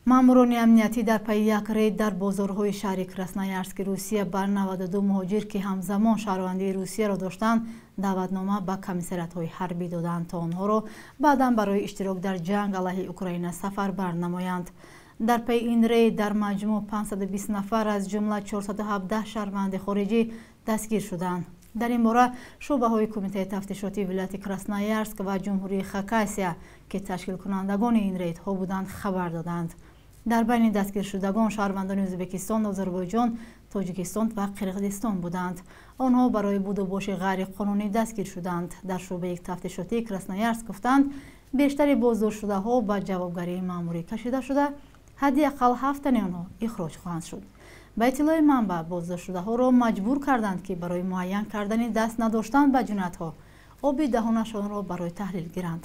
Маъмурони амниятӣ дар пайи як рейд дар бозорҳои шаҳри Красноярски Русия бар 92 муҳоҷир, ки ҳамзамон шаҳрвандии Русияро доштанд, даъватнома ба комиссариятҳои ҳарбӣ доданд, то онҳоро баъдан барои иштирок дар ҷанг алайҳи Украина сафарбар намоянд. Дар пайи ин рейд дар маҷмӯъ 520 нафар, аз ҷумла 417 шаҳрванди хориҷӣ дастгир шуданд. Дар ин бора шӯъбаҳои Кумитаи тафтишотии вилояти Красноярск ва Ҷумҳурии Хакасия, ки ташкилкунандагони ин рейдҳо буданд, хабар доданд. Дар байни дастгиршудагон шаҳрвандони Ӯзбекистон, Озарбойҷон, Тоҷикистон ва Қирғизистон буданд. Онҳо барои будубоши ғайриқонунӣ дастгир шуданд. Дар шӯъбаи тафтишотии Красноярск гуфтанд, бештари боздоштшудаҳо ба ҷавобгарии маъмурӣ кашида шуда, ҳадди ақал ҳафт тани онҳо ихроҷ хоҳанд шуд. Ба иттилои манбаъ, боздоштшудаҳоро маҷбур карданд, ки барои муайян кардани даст надоштан ба ҷиноятҳо оби даҳонашонро барои таҳлил гиранд.